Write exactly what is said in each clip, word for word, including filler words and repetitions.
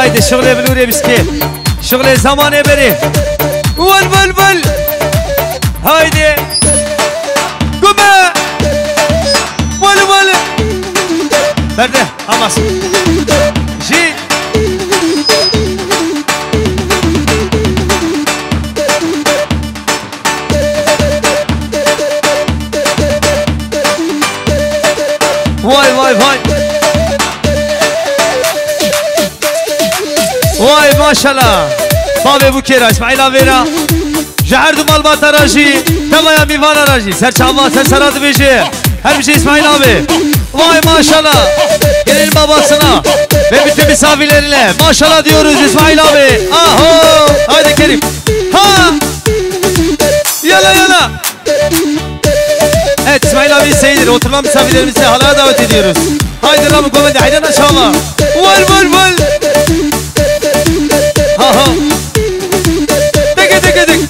Haydi şixulê bilûrê biskê. Şixulê zamanê berê. Wil, wil, wil. Haydi. Gume. Wil, wil. Berde. Hamas. Jî. Vay, vay, vay. Vay, maşallah. Bavê Bûkê ra, Îsmaîl Avê ra. Ji her du malbata ra jî, tevaya mîvana ra jî. Ser çava, ser sera dibêje. Her bijî Îsmaîl abi. Vay maşallah. Gelelim babasına ve bütün misafirlerine. Maşallah diyoruz İsmail abi. Aho. Haydi Kerim. Ha. Yala yala. Evet, İsmail abi seyirdir. Oturan misafirlerimizi halaya davet ediyoruz. Haydi Rabbim, komedi, haydi inşallah. Vur, vur, vur. Ha, ha. Dik, dik, dik.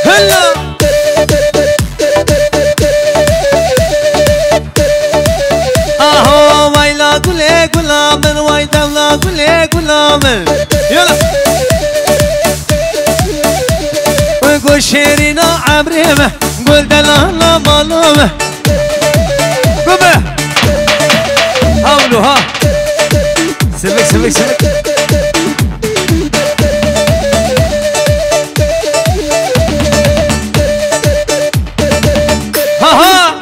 Hela. Aha, vay la gulê gula min, vay dewla gulê gula min. Yala. Gul şêrîna emrê me, gul delala mala me. Gume. Hawlo ha. Sivik, sivik, sivik. Ha ha.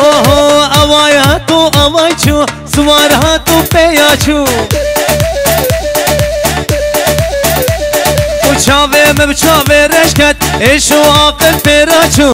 Oho, avaya tu avay çû, siwar hat û peya çû. Û çavê min bi çavê reş ket, êş û aqil pê re çû.